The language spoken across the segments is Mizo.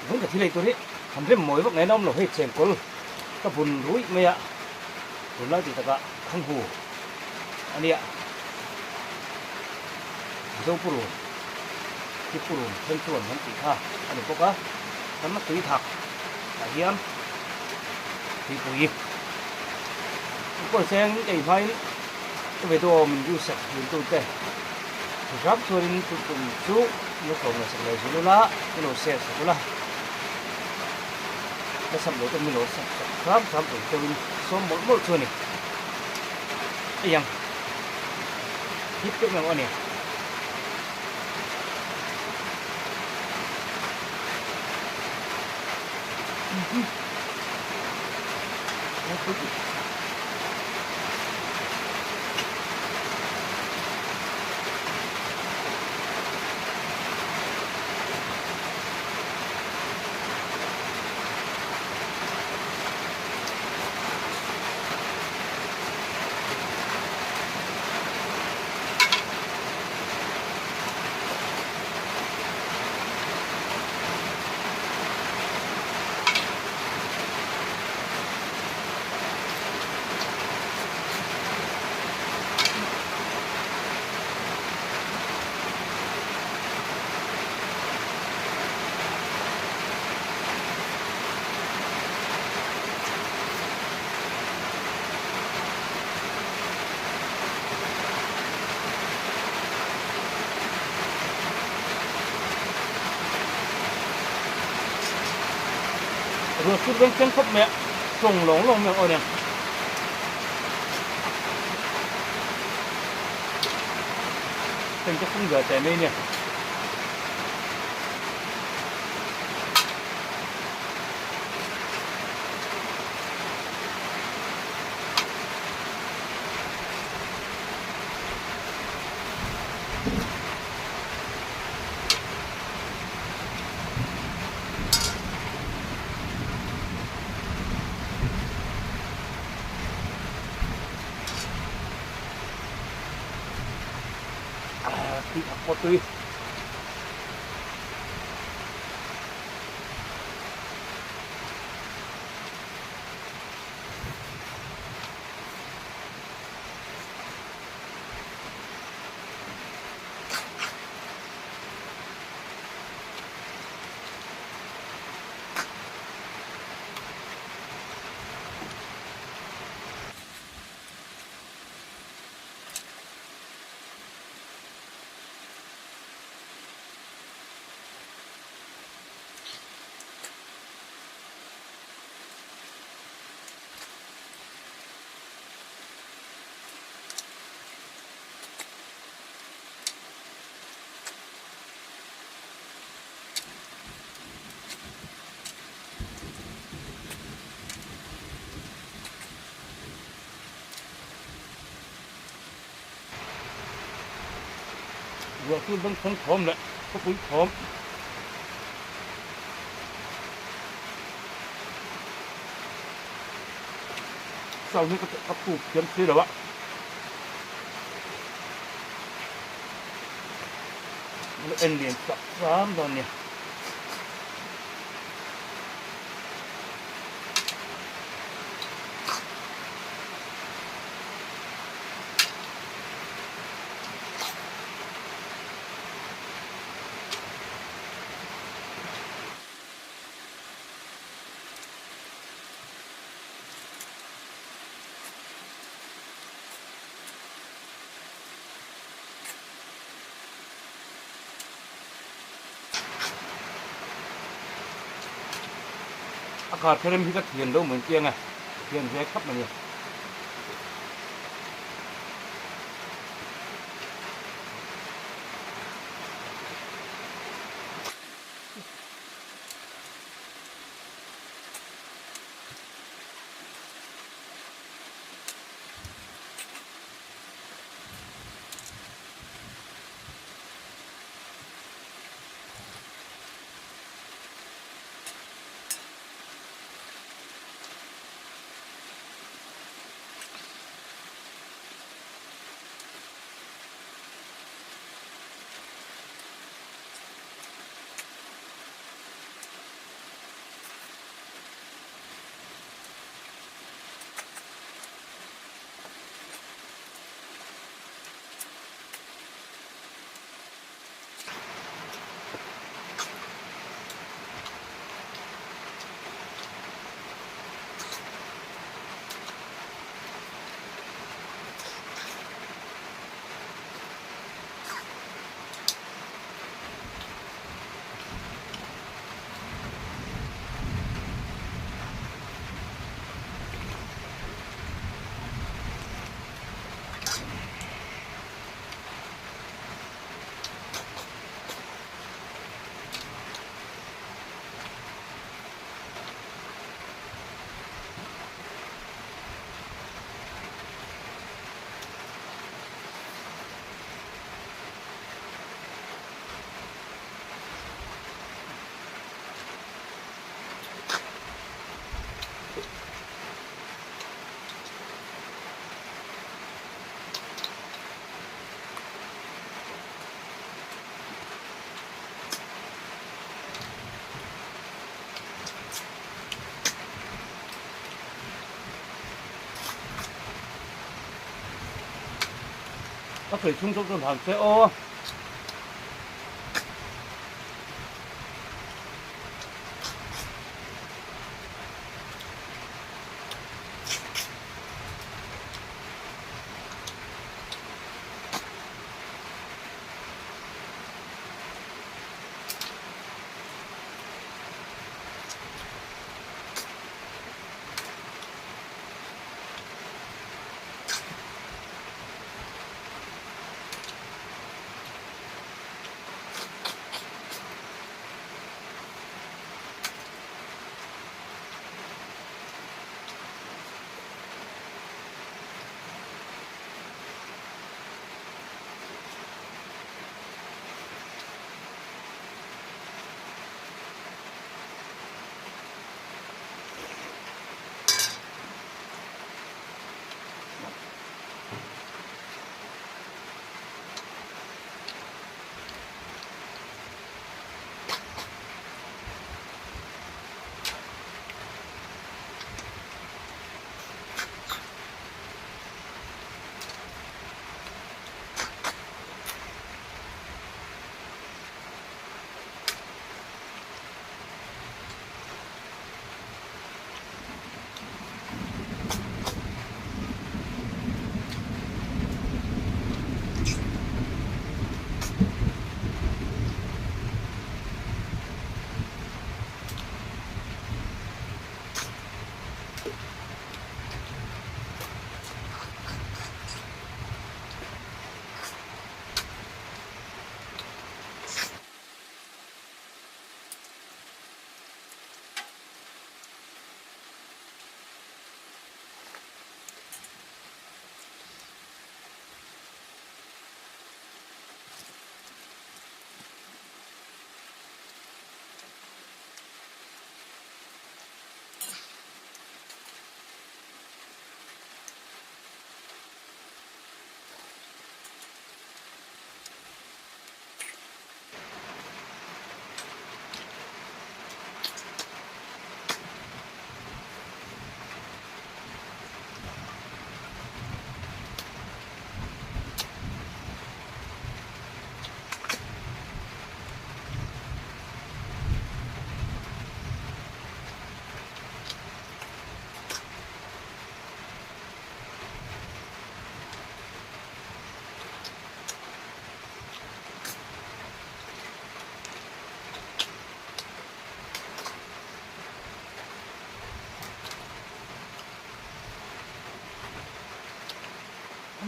Vun ka thil ei tur hi han rem mawi vak ngaina awm lo hei chengkawl ka bun ruih mai a tunlai tih takah Khanghu a nia Mizo purun hi purun then chuan kan tih kha a ni bawk a kan tui thak ah hian tuipui pawisa hian ei hmain ka video min view sak thin tute hrang chuanin chu tum chu lo tlawm leh sak leh zul ula i lo share sak ula ka sap lo te min lo sap sak hram hram tur deuhin sawm mawlh mawlh chu a ni hei ang hip deuh mai a ni. Ruah sur veng cheng khawp mai a, tawng lawng lawng mai ang aw nia. Heng te fung ve teh mai nia. Tih a pawt tui. Ruah chu bengchheng thawm leh khawpui thawm. Sound hi ka puk thiam si lo a. En lian chak hram dawn nia. A kar kherem hi ka thian lo mai chiang e, thian ve khap mai a ni. Ka sawi chhung zawk chuan han se aw.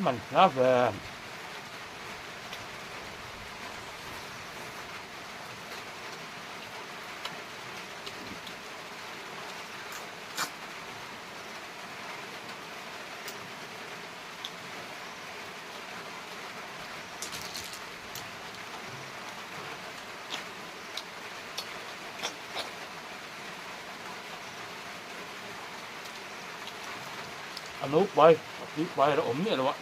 Man hla ve. A no pai a tui pai a la awm miah lo a.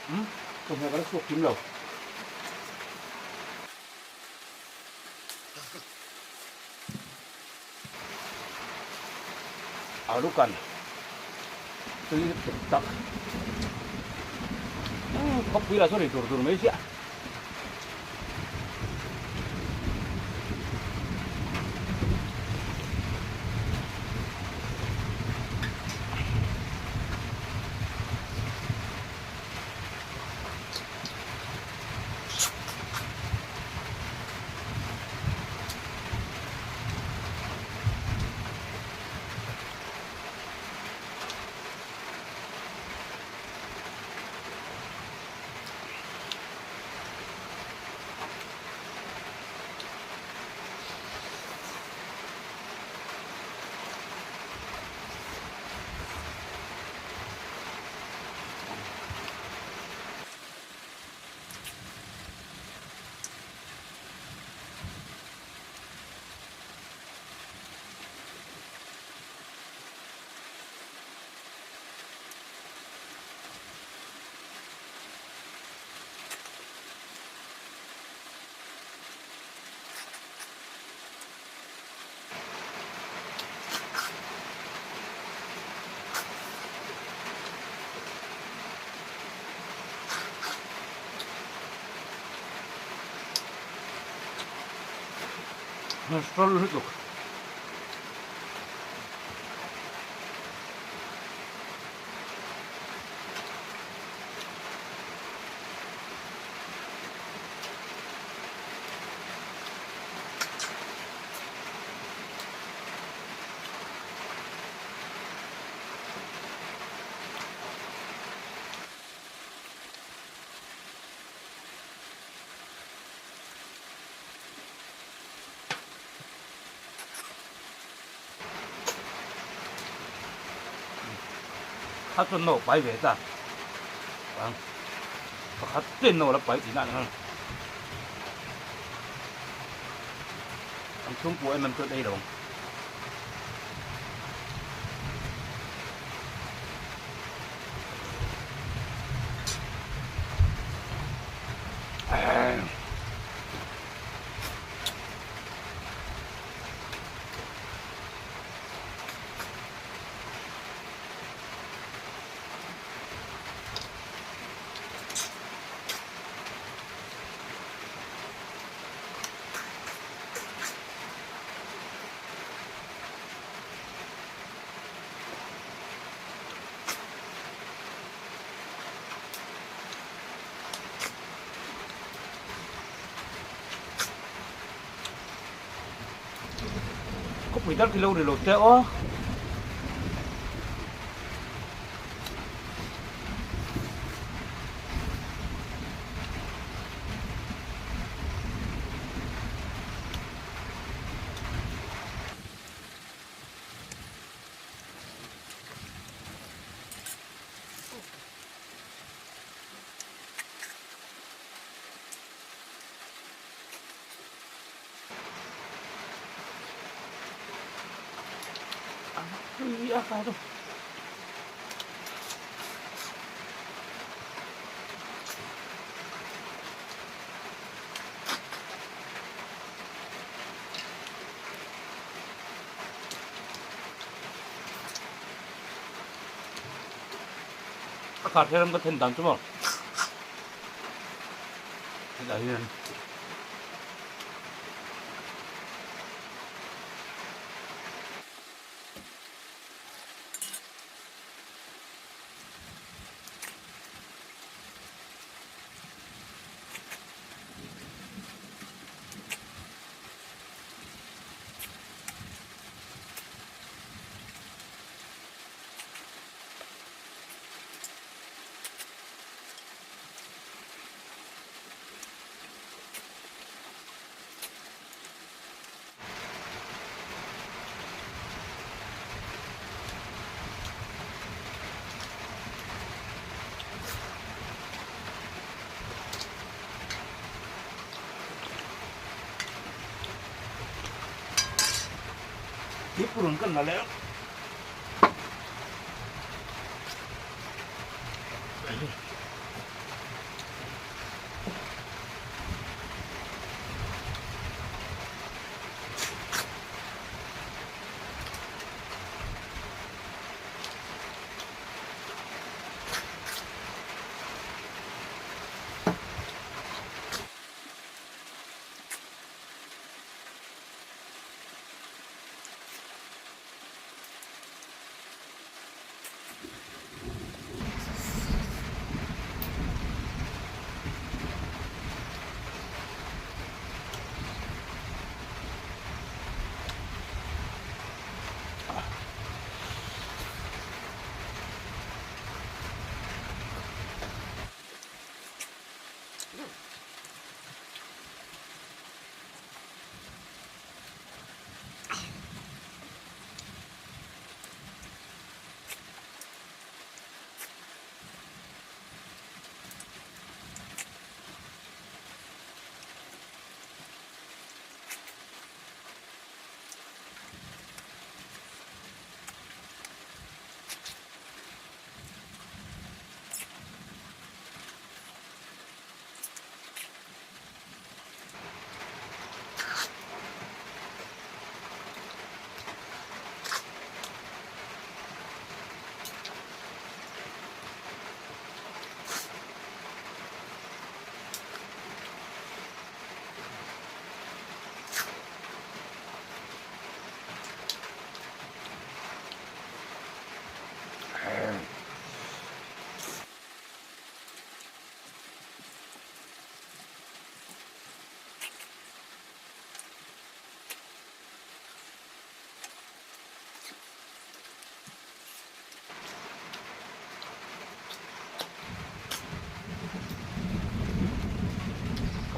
Umm chawhmeh ka la chhuak kim lo. Alu kan tui lutuk tak khawpui lah chuan ei tur tur mai chiah. Hrawl lutuk. Kha chuan no pai ve ta ang pakhat ten no la pai tihna a ni ang an chhungkua em em chuan ei lo ang. Khawpui dar khi lo ri lo te aw. A kar hian ka then dan chu maw hetah hian Thil purun kan la leh ang.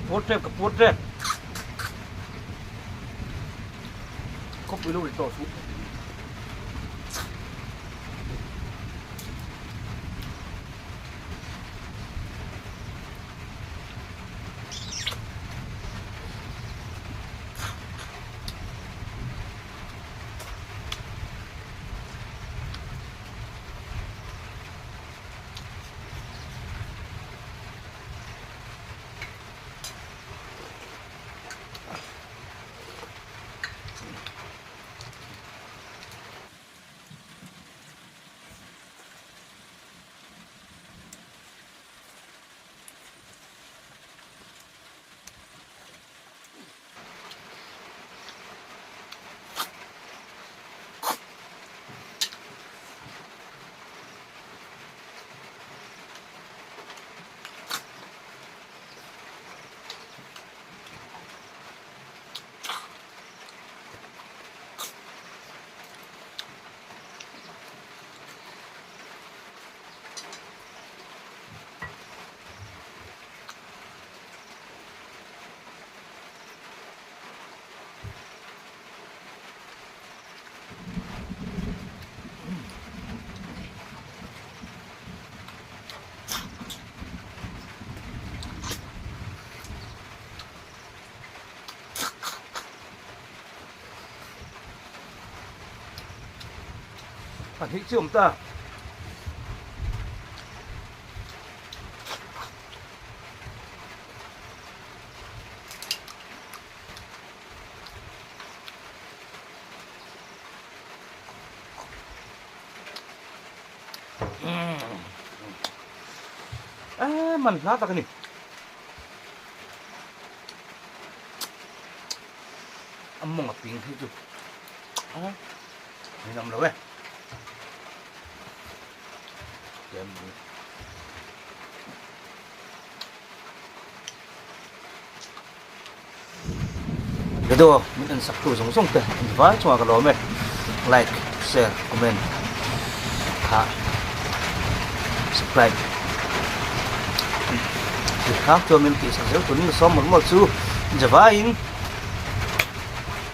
Pur tep ka pur tep. Khawpui lo ri tawh suh. Pahnih chu awm ta. A man hla tak a ni. A mawng a ping phei chu a ninawm lo e. Video min en sak tu zawng zawng te an vai chungah ka lawm e. Like, share, comment kha subscribe tih hrang chuan min tih sak zel turin ka sawm mawlh mawlh chu Java in.